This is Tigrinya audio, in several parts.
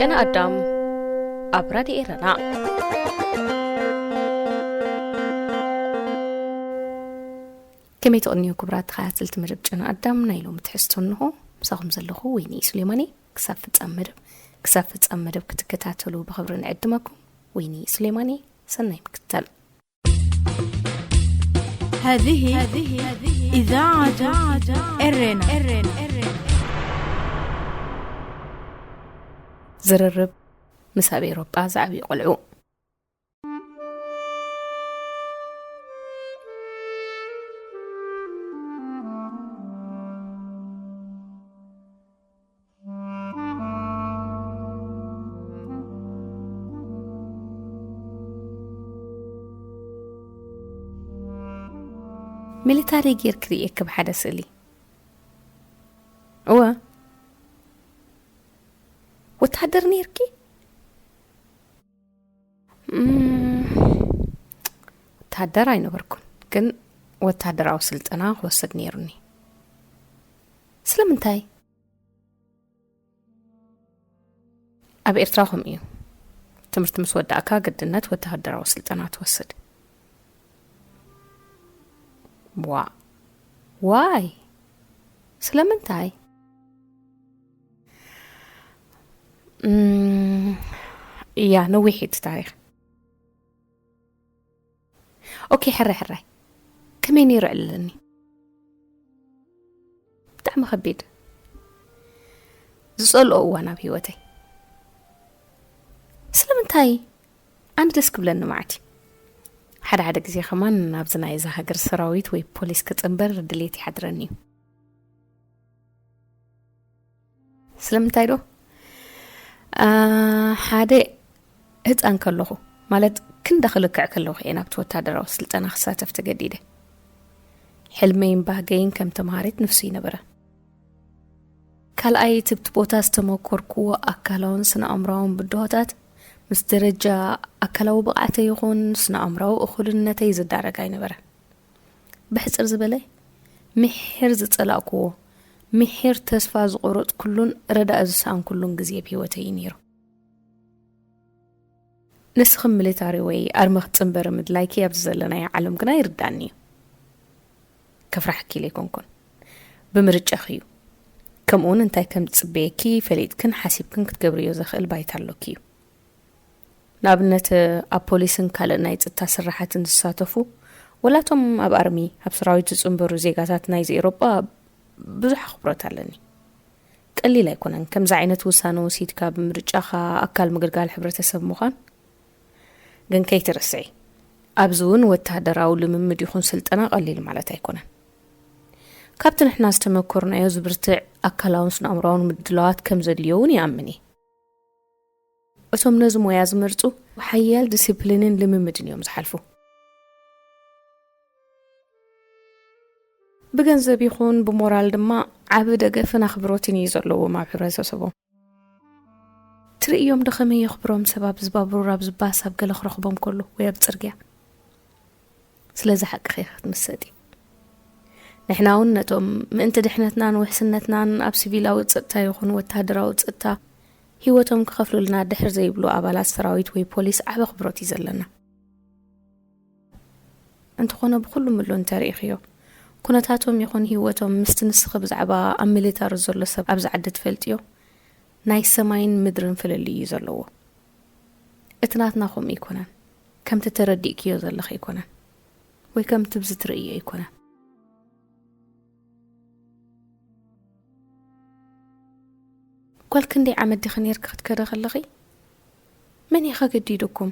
ጨና ኣዳም ኣብ ራድዮ ኤረና። ከመይ ትቕንዩ ክቡራት ተኸታተልቲ መደብ ጨና ኣዳም፣ ናይ ሎሚ ትሕዝቶ እንሆ። ምሳኹም ዘለኹ ወይኒ ሱሌማኒ። ክሳብ ፍጻም መደብ፣ ክሳብ ፍጻም መደብ ክትከታተሉ ብኽብሪ ንዕድመኩም። ወይኒ ሱሌማኒ፣ ሰናይ ምክትታል። هذه إذاعة إرنا. ዝርርብ ምስ ኣብ ኤውሮጳ ዝዓብዩ ቆልዑ። ሚሊታሪ ጌርኪ ርእየኪ ብሓደ ስእሊ። እወ። ወተሃደር ነይርኪ? እም፣ ወተሃደር ኣይነበርኩን፣ ግን ወተሃደራዊ ስልጠና ክወስድ ነይሩኒ። ስለምንታይ? ኣብ ኤርትራ ከምኡ እዩ። ትምህርቲ ምስ ወዳእካ ግድነት ወተሃደራዊ ስልጠና ትወስድ። ዋ፣ ዋይ? ስለምንታይ? እም፣ እያ፣ ነዊሕ እዩ እቲ ታሪኽ። ኦኬ፣ ሕራይ፣ ሕራይ። ከመይ ነይሩ ዕልለኒ? ብጣዕሚ ከቢድ። ዝጸልኦ እዋን ኣብ ህይወተይ። ስለምንታይ? ኣነ ደስ ክብለኒ መዓት እዩ። ሓደ ሓደ ግዜ ከማን ናብዚ ናይ እዛ ሃገር ሰራዊት ወይ ፖሊስ ክጽንበር ድሌት ይሓድረኒ እዩ። ስለምንታይ ዶ? አ፣ ሓደ፣ ህጻን ከለኹ፣ ማለት ክንዳኺ ልክዕ ከለኹ እየ ናብቲ ወታደራዊ ስልጠና ክሳተፍ ተገዲደ። ሕልመይን ባህገይን ከም ተምሃሪት ንሱ ይነበረ። ካልኣይ፣ እቲ ኣብቲ ቦታ ዝተመኮርኩዎ ኣካላውን ስነ-ኣእምሮኣውን ብድሆታት ምስ ደረጃ ኣካላዊ ብቕዓተይ ይኹን ስነ-ኣእምሮኣዊ እኹልነተይ ዝዳረግ ኣይነበረን። ብሕጽር ዝበለ፣ ምሒር ዝጸላእኩዎ፣ ምሒር ተስፋ ዝቖረጽኩሉን ረዳኢ ዝሰኣንኩሉን ግዜ ኣብ ህይወተይ እዩ ነይሩ። ንስኺ ሚሊታሪ ወይ ኣርሚ ክትጽንበሪ ምድላይኪ ኣብዚ ዘለናዮ ዓለም ግና ይርዳእኒ እዩ። ከፍርሓኪ ኢለ ኣይኮንኩን። ብምርጫኺ እዩ። ከምኡውን እንታይ ከም ዝጽበየኪ ፈሊጥክን ሓሲብክን ክትገብርዮ ዘኽእል ባይታ ኣሎኪ እዩ። ንኣብነት፣ ኣብ ፖሊስን ካልእ ናይ ጸጥታ ስራሓትን ዝሳተፉ፣ ወላ እቶም ኣብ ኣርሚ፣ ኣብ ሰራዊት ዝጽንበሩ ዜጋታት ናይዚ ኤውሮጳ ብዙሕ ኣኽብሮት ኣለኒ። ቀሊል ኣይኮነን። ከምዚ ዓይነት ውሳነ ወሲድካ ብምርጫኻ ኣካል ምግልጋል ሕብረተሰብ ምዃን። ግን ከይትርስዒ፣ ኣብዚ እውን ወተሃደራዊ ልምምድ ይኹን ስልጠና ቀሊል ማለት ኣይኮነን። ካብቲ ንሕና ዝተመኮርናዮ ዝብርትዕ ኣካላውን ስነ-ኣእምሮኣውን ምድላዋት ከም ዘድልዮ እውን ይኣምን እየ። እቶም ነዚ ሞያ ዝመርጹ ሓያል ዲሲፕሊንን ልምምድን እዮም ዝሓልፉ። ብገንዘብ ይኹን ብሞራል ድማ ዓቢ ደገፍን ኣኽብሮትን እዩ ዘለዎም ኣብ ሕብረተሰቦም። ትርእዮም ዶ ከመይ የኽብሮም ሰብ ኣብዚ ባቡር፣ ኣብዚ ባስ፣ ኣብ ገለ ክረኽቦም ከሎ ወይ ኣብ ጽርግያ? ስለዚ ሓቅኺ ኢኺ ክትምሰጢ። ንሕና እውን ነቶም ምእንቲ ድሕነትናን ውሕስነትናን ኣብ ሲቪላዊ ጸጥታ ይኹን ወተሃደራዊ ጸጥታ ህይወቶም ክኸፍሉልና ድሕር ዘይብሉ ኣባላት ሰራዊት ወይ ፖሊስ ዓቢ ኣኽብሮት እዩ ዘለና። እንተኾነ ብኹሉ ምሉ እንተርኢኽዮ፣ ኩነታቶም ይኹን ህይወቶም ምስቲ ንስኺ ብዛዕባ ኣብ ሚሊታሪ ዘሎ ሰብ ኣብዚ ዓዲ ትፈልጥዮ ናይ ሰማይን ምድርን ፍልልይ እዩ ዘለዎ። እቲ ናትና ከምኡ ኣይኮነን። ከምቲ ተረዲእክዮ ዘለኺ ኣይኮነን። ወይ ከምቲ ብዚ ትርእዮ ኣይኮነን። ጓል ክንደይ ዓመት ዲኺ ነይርኪ ክትከዲ ከለኺ? መን እዩ ከገዲዱኩም?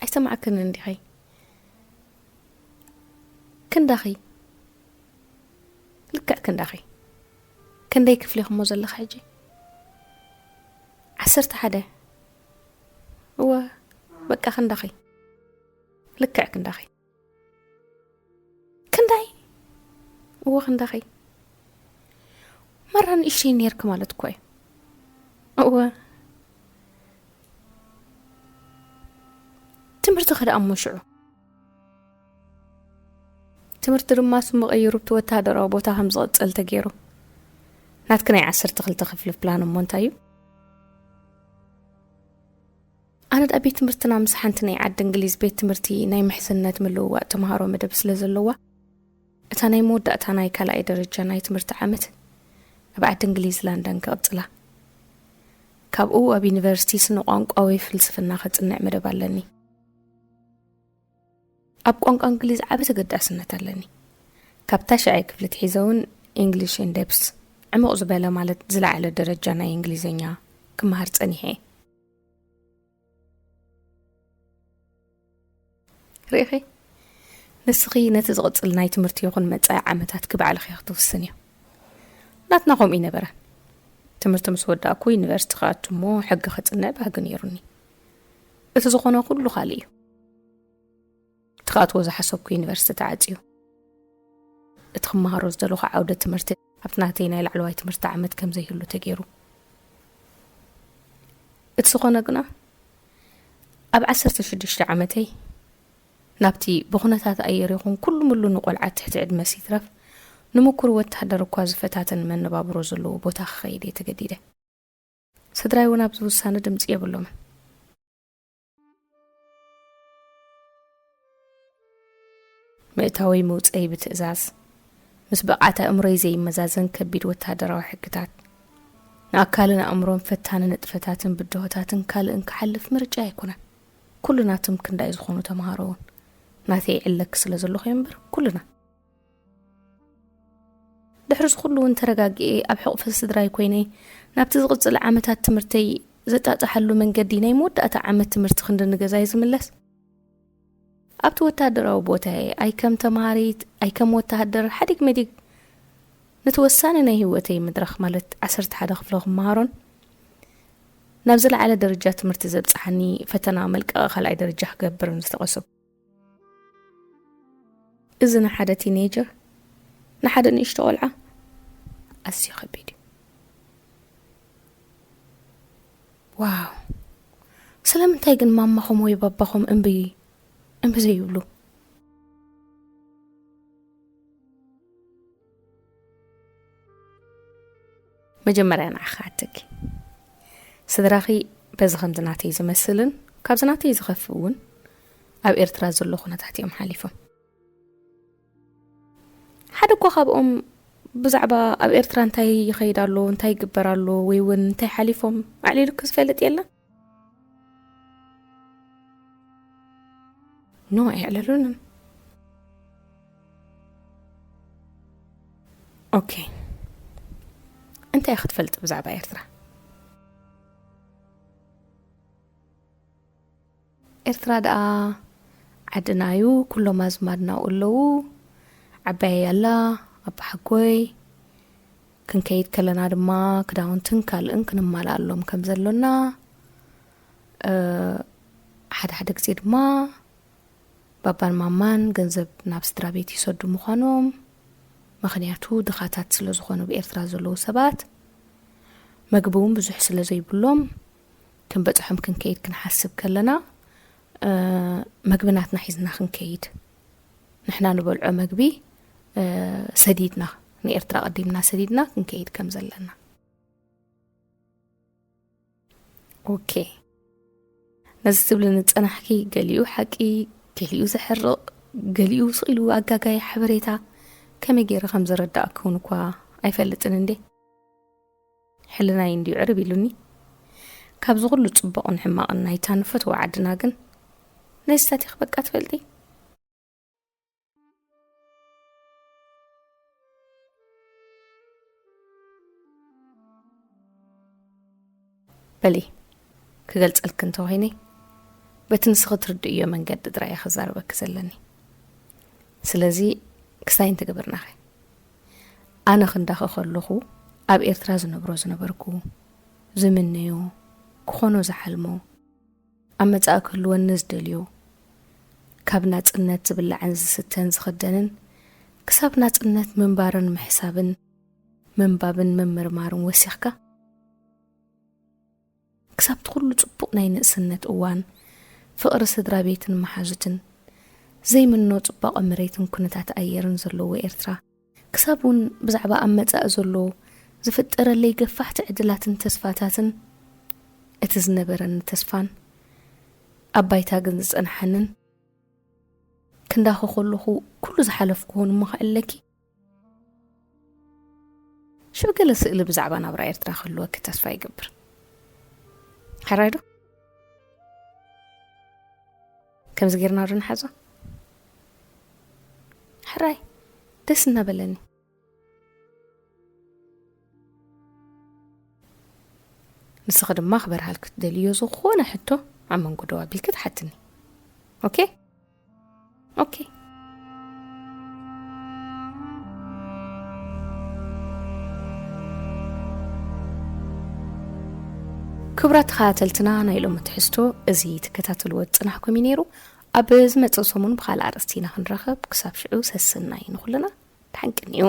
ኣይሰማዕክንን ዲኺ? ክንዳኺ? ልክዕ ክንዳኺ? ክንደይ ክፍሊ ኢኺሞ ዘለኺ ሕጂ? ዓሰርተ ሓደ። እወ፣ በቃ ክንዳኺ? ልክዕ ክንዳኺ? ክንዳይ? እወ፣ ክንዳኺ? መራ ንእሽተይ ነይርኪ ማለት እኮ እዩ። እወ። ትምህርቲ ከ ደኣ እሞ ሽዑ? ትምህርቲ ድማ ስሙ ቀይሩ ኣብቲ ወተሃደራዊ ቦታ ከም ዝቕጽል ተገይሩ። ናትኪ ናይ ዓሰርተ ክልተ ክፍሊ ፕላን እሞ እንታይ እዩ? ኣነ ደኣ ቤት ትምህርትና ምስ ሓንቲ ናይ ዓዲ እንግሊዝ ቤት ትምህርቲ ናይ ምሕዝነት ምልውዋጥ ተምሃሮ መደብ ስለ ዘለዋ፣ እታ ናይ መወዳእታ ናይ ካልኣይ ደረጃ ናይ ትምህርቲ ዓመት ኣብ ዓዲ እንግሊዝ ላንደን ክቕጽላ። ካብኡ ኣብ ዩኒቨርሲቲ ስነ ቋንቋ ወይ ፍልስፍና ከጽንዕ መደብ ኣለኒ። ኣብ ቋንቋ እንግሊዝ ዓቢ ተገዳስነት ኣለኒ። ካብ ታሽዓይ ክፍሊ ትሒዘ እውን English in depth፣ ዕሙቕ ዝበለ ማለት ዝለዓለ ደረጃ ናይ እንግሊዝኛ ክመሃር ጸኒሐ እየ። ርኢኺ፣ ንስኺ ነቲ ዝቕጽል ናይ ትምህርቲ ይኹን መጻኢ ዓመታትኪ ባዕልኺ ክትውስን እዩ። ናትና ከምኡ ይነበረ። ትምህርቲ ምስ ወዳእኩ ዩኒቨርሲቲ ክኣቱ እሞ ሕጊ ክጽንዕ ባህጊ ነይሩኒ። እቲ ዝኾነ ኩሉ ካልእ እዩ። እቲ ክኣትዎ ዝሓሰብኩ ዩኒቨርሲቲ ተዓጽዩ። እቲ ክመሃሮ ዝደለኹ ዓውደ ትምህርቲ ኣብቲ ናተይ ናይ ላዕለዋይ ትምህርቲ ዓመት ከም ዘይህሉ ተገይሩ። እቲ ዝኾነ ግና፣ ኣብ ዓሰርተ ሽዱሽተ ዓመተይ ናብቲ ብኹነታት ኣየር ይኹን ኩሉ ምሉ ንቆልዓ ትሕቲ ዕድመስ ይትረፍ ንምኩር ወተሃደር እኳ ዝፈታተን መነባብሮ ዘለዎ ቦታ ክኸይድ እየ ተገዲደ። ስድራይ እውን ኣብዚ ውሳነ ድምፂ የብሎምን። ምእታወይ ምውፀይ ብትእዛዝ፣ ምስ ብቕዓት ኣእምሮይ ዘይመዛዘን ከቢድ ወተሃደራዊ ሕግታት፣ ንኣካልን ኣእምሮን ፈታኒ ንጥፈታትን ብድሆታትን ካልእን ክሓልፍ ምርጫ ኣይኮነን። ኩሉ ናቶም ክንዳይ ዝኾኑ ተምሃሮ እውን ናተይ ይዕለክ ስለ ዘለኹ እምበር ኩልና። ድሕሪ እዚ ኩሉ እውን ተረጋጊኤ ኣብ ሕቑፊ ስድራይ ኮይነ ናብቲ ዝቕጽል ዓመታት ትምህርተይ ዘጣጥሓሉ መንገዲ ናይ መወዳእታ ዓመት ትምህርቲ ክንዲ ንገዛይ ዝምለስ። ኣብቲ ወታደራዊ ቦታየ ኣይ ከም ተምሃሪት ኣይ ከም ወተሃደር ሓዲግ መዲግ ነቲ ወሳኒ ናይ ህይወተይ መድረኽ ማለት ዓሰርተ ሓደ ክፍለ ክመሃሮን ናብ ዝለዓለ ደረጃ ትምህርቲ ዘብጽሓኒ ፈተና መልቀቒ ካልኣይ ደረጃ ክገብርን ዝተቐሰብኩ። እዚ ንሓደ ቲኔጀር፣ ንሓደ ንእሽቶ ቆልዓ ኣዝዩ ከቢድ እዩ። ዋው! ስለምንታይ ግን ማማኹም ወይ ባባኹም እምቢ፣ እምቢ ዘይብሉ? መጀመርያ ንዓኻ ኣተኪ። ስድራኺ በዚ ከምዚ ናተይ ዝመስልን ካብዚ ናተይ ዝኸፍእ እውን ኣብ ኤርትራ ዘሎ ኩነታት እዮም ሓሊፎም። ሓደ እኳ ካብኦም ብዛዕባ ኣብ ኤርትራ እንታይ ይኸይድ ኣሎ፣ እንታይ ይግበር ኣሎ፣ ወይ እውን እንታይ ሓሊፎም ኣዕሊሉኪ ዝፈልጥ የለን? ኖ፣ ኣየዕለሉንን። ኦኬ፣ እንታይ ክትፈልጥ ብዛዕባ ኤርትራ? ኤርትራ ደኣ ዓድና እዩ፣ ኩሎም ኣዝማድና ኣብኡ ኣለዉ። ዓባየይ ኣላ፣ ኣባሓጎይ። ክንከይድ ከለና ድማ ክዳውንትን ካልእን ክንማልኣሎም ከም ዘሎና፣ እ፣ ሓደ ሓደ ግዜ ድማ ባባን ማማን ገንዘብ ናብ ስድራ ቤት ይሰዱ ምዃኖም፣ ምኽንያቱ ድኻታት ስለ ዝኾኑ ብኤርትራ ዘለዉ ሰባት፣ መግቢ እውን ብዙሕ ስለ ዘይብሎም፣ ክንበጽሖም ክንከይድ ክንሓስብ ከለና፣ እ፣ መግቢ ናትና ሒዝና ክንከይድ፣ ንሕና ንበልዖ መግቢ፣ እ፣ ሰዲድና፣ ንኤርትራ ቀዲምና ሰዲድና ክንከይድ ከም ዘለና። ኦኬ። ነዚ ትብልኒ ዝጸናሕኪ፣ ገሊኡ ሓቂ፣ ገሊኡ ዘሕርቕ፣ ገሊኡ ስቕ ኢሉ ኣጋጋይ ሓበሬታ፣ ከመይ ገይረ ከም ዘረዳእኩ እውን እኳ ኣይፈልጥን እንዴ። ሕልናይ እንድዩ ዕርብ ኢሉኒ። ካብዚ ኩሉ ጽቡቕን ሕማቕን ናይታ ንፈትዋ ዓድና ግን፣ ነዚ ታቲኽ በቃ ትፈልጢ? በሊ፣ ክገልጸልኪ እንተኾይነ፣ በቲ ንስኺ ትርድእዮ መንገዲ ጥራይ እየ ክዛረበኪ ዘለኒ። ስለዚ፣ ክስታይ እንተገበርናኸ? ኣነ ክንዳኺ ከለኹ፣ ኣብ ኤርትራ ዝነብሮ ዝነበርኩ፣ ዝምነዮ፣ ክኾኖ ዝሓልሞ፣ ኣብ መጻኢ ክህልወኒ ዝደልዮ፣ ካብ ናጽነት ዝብላዕን ዝስተን ዝኽደንን፣ ክሳብ ናጽነት ምንባርን ምሕሳብን፣ ምንባብን ምምርማርን ወሲኽካ፣ ክሳብቲ ኩሉ ጽቡቕ ናይ ንእስነት እዋን፣ ፍቕሪ ስድራ ቤትን መሓዙትን፣ ዘይምኖ ጽባቐ መሬትን ኩነታት ኣየርን ዘለዎ ኤርትራ፣ ክሳብ እውን ብዛዕባ ኣብ መጻኢ ዘሎ ዝፍጠረለይ ገፋሕቲ ዕድላትን ተስፋታትን፣ እቲ ዝነበረኒ ተስፋን ኣብ ባይታ ግን ዝጸንሓንን ክንዳኺ ከለኹ ኩሉ ዝሓለፍክዎን እሞ ከዕለኪ ሽዑ ገለ ስእሊ ብዛዕባ ናብራ ኤርትራ ክህልወኪ ተስፋ ይገብር። ሕራይ ዶ? ከምዚ ጌርና ዶ ንሓዞ? ሕራይ ደስ እናበለኒ። ንስኺ ድማ ክበርሃልኪ ትደልዮ ዝኾነ ሕቶ ኣብ መንጎ ደው ኣቢልኪ ትሓትኒ። ኦኬ? ኦኬ። ክቡራት ተኸታተልትና፣ ናይ ሎሚ ትሕዝቶ እዚ ትከታተልዎ ዝጽናሕኩም እዩ ነይሩ። ኣብ ዝመጽእ ሰሙን ብኻልእ ኣርእስቲ ኢና ክንራኸብ። ክሳብ ሽዑ ሰሰናይ ንኹልና። ደሓን ቅንዩ።